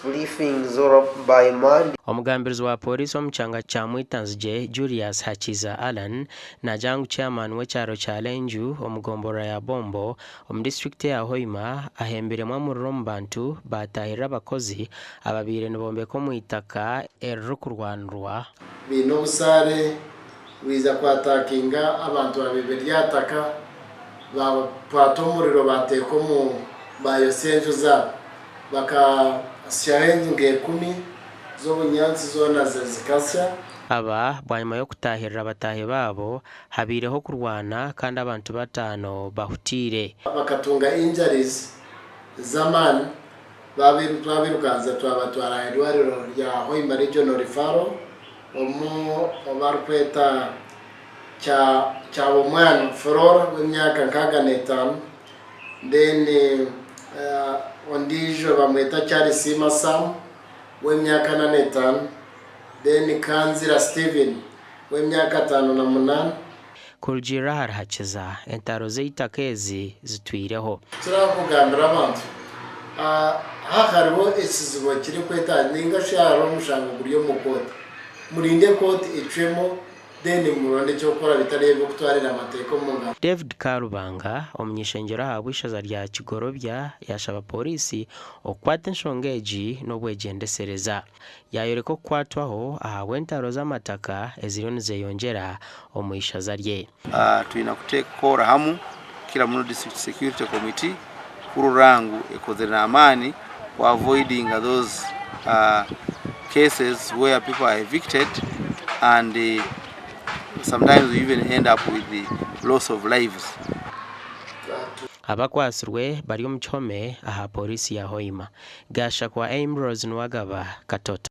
Briefings or by Monday. Omugambirizi wa Pooriisi omu kyanga kya Mwitanzigye, Julius Hakiza Allan naagira ngu Chairman w'ekyaro kya Lenju omu gomborora ya Bombo omu disiturikiti eya Hoima ahembiremu omuriro omu bantu baataahirira abakozi ababaire nibombeka omu itaka eririkurwanirwa. Baine obusaare bwija kwatakinga abantu ababaire bari aha taka, bakwata omuriro bateeka omu bayotsya enju zaabo. Bakasyaho enju nk'ekumi z'obunyaatsi zoona zikasya. Aba bwanyima y'okutaahirira bataahi baabo, habaireho okurwana kandi abantu bataano bahutiire. Bakatunga injuries z'amaani twabirukanza twabatwara aha irwariro rya Hoima Regional Referral omu barikweta Kyabomwana Flora w'emyaka 65. Then ondiijo bamweta Charles Siima Sam w'emyaka 45, then Kanzira Steven w'emyaka 58. Kurugiirira ahari Hakiza, entaro z'eitaka ezi zitwireho. Turakugambira abantu, aha hariho ekizibu ekirikweta ninga shi hariho omushango guri omu kooti, murinde kooti ecwemu. Then muronde eky'okukora bitari eby'okutwarira amateeka omu ngaro. David Karubanga, omuny'ishengyero ahabw'eishaza rya Kigorobya yaashaba Pooriisi okukwata enshonga egi n'obwegyendesereza. Yaayoreka okukwatwaho ahabw'entaro z'amataka eziriyo nizeyongyera omu ishaza rye. Twine kukora hamu kukira muno District Security Committee kurora ngu ekozire n'amaani ku avoidinga those cases where people are evicted and sometimes we even end up with the loss of lives. Abakwatsirwe bari omu kihome aha Pooriisi ya Hoima. Gashakwa Ambrose Nuwagaba, Katota.